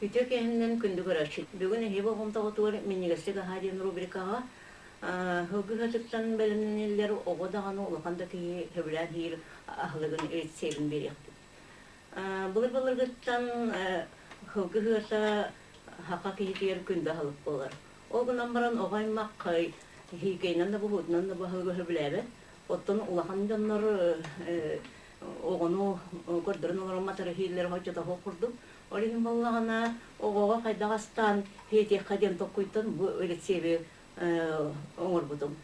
Үтүө киэһэннэн күндү көрөөччү. Бүгүн эһиги болҕомтоҕутугар Минньигэстик аһаа диэн рубрикаҕа сылгы ыһыатыттан бэлэмнэниллэр оҕо даҕаны улахан да киһи сөбүлээн иһиир аһылыгын рецебин биэриэхпит. Былыр-былыргыттан сылгы ыһыата саха киһитигэр күндү аһылык буолар. Ол гынан баран оҕо аймах хиикэйинэн да буһуутунан да баһылыгы сөбүлээбэт. Оттон улахан дьоннор оҕону көрдөрөн олорон матарыһыыллар оччото суох курдук. Ол иһин буоллаҕына оҕоҕо хайдах астаан сиэтиэххэ диэн толкуйтан бу рецеби оҥорбутум.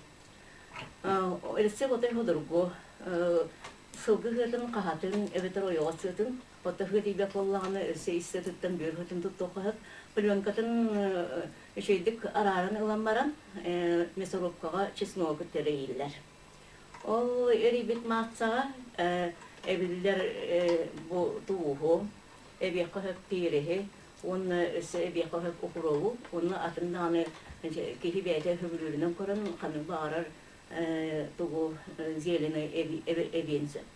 Рецепт отой судургу. Сылгы ыһыатын хаһатын эбэтэр ойоҕос сыатын, оттон ыһыат тиийбэт буоллаҕына өссө ис сыатыттан бүөр ыһыатын туттуохха сөп. Пленкатын үчүгэйдик арааран ылан баран мясорубкаҕа чесногу кытта эрийиллэр. Ол эрийбит массаҕа эбиллэр бу тууһу, эбиэххэ сөп переһи уонна өссө эбиэххэ сөп укробу уонна атын даҕаны киһи бэйэтэ сөбүлүүрүнэн көрөн ханнык баҕарар тугу зеленый эбиэн сөп.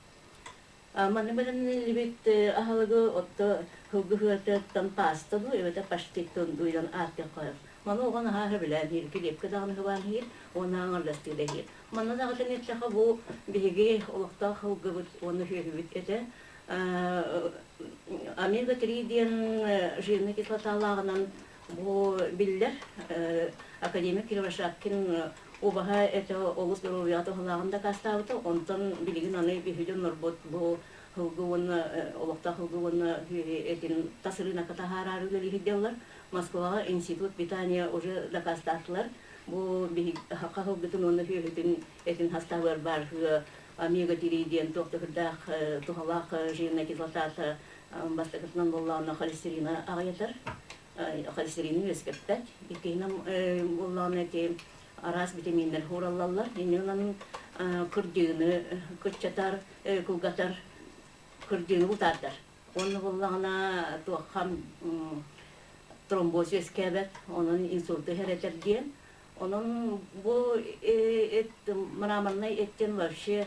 Манна бэлэмнэниллибит аһылыгы отто сылгы сыатыттан паста дуу эбэтэр паштеттан дуу диэн ааттыахха сөп. Маны оҕо наһаа сөбүлээн иһэр, килиэпкэ даҕаны сыбаан иһэр уонна аҥардастыы да иһэр. Манна даҕатан эттэххэ, бу биһиги олохтоох сылгыбыт уонна сүөһүбүт этэ. Омега-3 диэн жирнай кислоталааҕынан бу биллэр. Академик Кривошапкин убаһа этэ олус доруобуйаҕа туһалааҕын дакаастаабыта. Онтон билигин аны биһиги дьоннорбут бу сылгы уонна олохтоох сылгы уонна сүөһү этин тас ырыынакка таһаараары үлэлии сылдьаллар. Москваҕа институт питания уже дакаастаатылар. Бу биһиги саха сылгытын уонна сүөһүтүн этин састаабыгар баар омега-3 диэн туох да сүрдээх туһалаах жирная кислотата бастакытынан буоллаҕына холестерина аҕыйатар, холестерины үөскэппэт. Иккиһинэн буоллаҕына ити араас битэмииннэр уураллаллар. Иннинэн кырдьыыны кыччатар, кылгатар, кырдьыыны утаардар. Уонна буоллаҕына туохха тромбоз үөскээбэт, онон инсульту иһэрэтэр диэн. Онон бу эт мраморнай эттэн вообще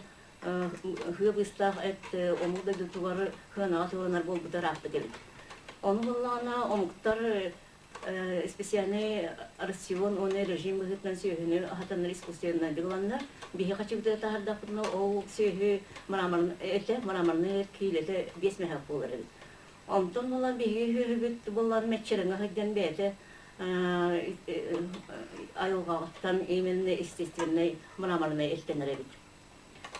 Һыа быыстаах эт омук дойдутугар сыанаҕа сыаланар буолбута ырааппыт эбит. Ону буоллаҕына омуктар специальный рацион уонна режим быһыытынан сүөһүнү аһатаннар искусственнайдык ыланнар, биһи хачыгытыгар таһаардахпытына ол сүөһү мраморный этэ, мраморный эт киилэтэ 5 мөһөөх буолар эбит. Онтон буолан биһиги сүөһүбүт буоллар мэччирэҥҥэ сылдьан бэйэтэ айылҕаҕыттан именно естественный мраморный эттэнэр эбит.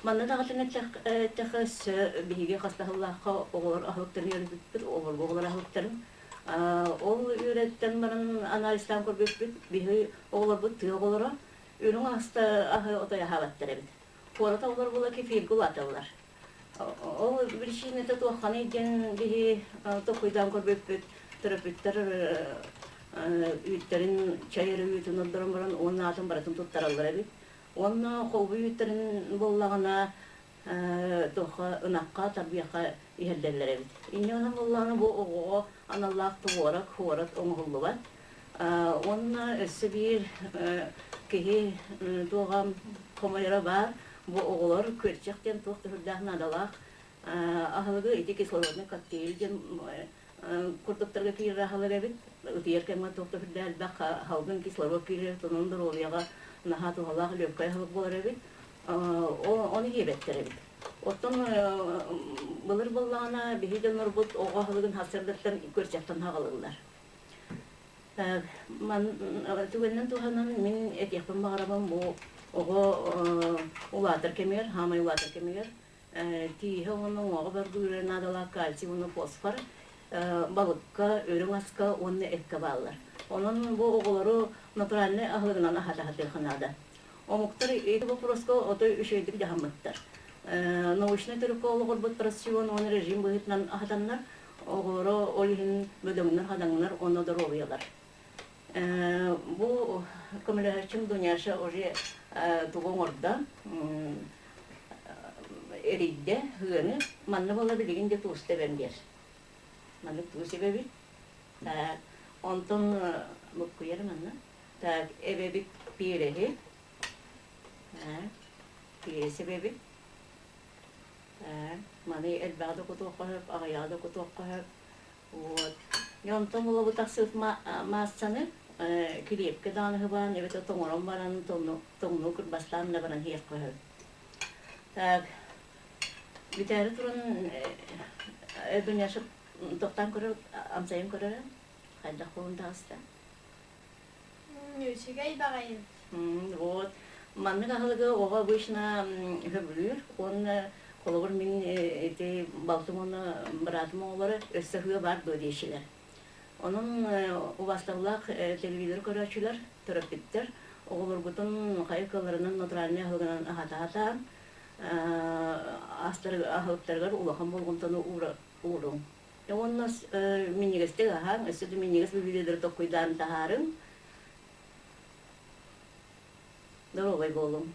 Манна даҕатан эттэххэ, өссө биһиги хас да сыллаахха оҕолор аһылыктарын үөрэппиппит, оҕолорго оҕолор аһылыктарын. Ол үөрэттэн баран анализтаан көрбүппүт, биһиги оҕолорбут тыа оҕолоро үрүҥ аһы аһы отой аһаабаттар эбит. Куорат оҕолор буола кефиргэ улааталлар. Ол причината туохханый диэн биһи толкуйдаан көрбүппүт, төрөппүттэр үүттэрин чай эрэ үүтүн ордорон баран уонна аатын барытын туттараллар эбит. Уонна холбуу үүттэрин буоллаҕына туохха ынахха, тарбыйахха иһэрдэллэр эбит. Инньэ гынан буоллаҕына бу оҕоҕо аналлаах туорак, хуорак оҥоһуллубат. Уонна өссө биир киһи туоҕа хомойоро баар, бу оҕолор күөрчэх диэн туох да сүрдээх наадалаах аһылыгы ити кислородный коктейль диэн курдуктарга киирэр аһылык эбит. Утуйар кэмҥэ туох да сүрдээх элбэх салгын кислород киирэр, онон доруобуйаҕа наһаа туһалаах легкай аһылык буолар эбит. Ону диэбэттэр эбит. Оттон былыр буоллаҕына биһи дьоннорбут оҕо аһылыгын сарсыардаттан күөрчэхтэн хаҕылыллар. Түгэнинэн туһанан мин этиэхпин баҕарабын бу оҕо улаатар кэмигэр, хаамай улаатар кэмигэр Тииһэ уонна уҥуоҕа баргыыра наадалаах кальций уонна фосфор балыкка, үрүҥ аска уонна эккэ бааллар. Онон бу оҕолору натуральнай аһылыгынан аһата наада. Омуктар ити боппуруоска отой үчүгэйдик дьаһаммыттар. Научнай төрүккэ олоҕурбут рацион уонна режим быһыытынан аһатаннар, оҕолоро ол иһин бөдөҥнөр-хадаҥнар уонна доруобуйалар. Бу көмөлөһөөччүм Дуняша уже тугу оҥордо, эрийдэ ыаны. Манна буола билигин де тууста эбэм диэр. Маннык туус эбэбит. Так, онтон буккуйар манна. Так, эбэбит переһи. Перец эбэбит. Так, маны элбэҕи да кутуохха сөп, аҕыйаҕы да кутуохха сөп. Вот. Онтон улабы тахсыбыт маассаны килиэпкэ даҕаны хыбаан эбэтэр тоҥорон баран тоҥнуу кырбастаан да баран иһиэххэ сөп. Так, бүтээри туран Дуняша тохтоон көрөр, амсайан көрөрө хайдах буолан таҕыста? Үчүгэй баҕайы. Вот. Маннык аһылыгы оҕо обычно сөбүлүүр уонна холобур мин ити балтым уонна быраатым оҕолоро өссө ыһыа баар дуо диэччилэр. Онон убаастабыллаах телевизор көрөөччүлэр, төрөппүттэр оҕолоргутун хайа кыалларынан натуральнай аһылыгынан аһата-аһатаан аһылыктарыгар улахан болҕомтону ууруҥ. Уонна минньигэстик аһааҥ, өссө да минньигэс бүлүүдэлэри толкуйдаан таһаарыҥ. Доруобай буолуҥ.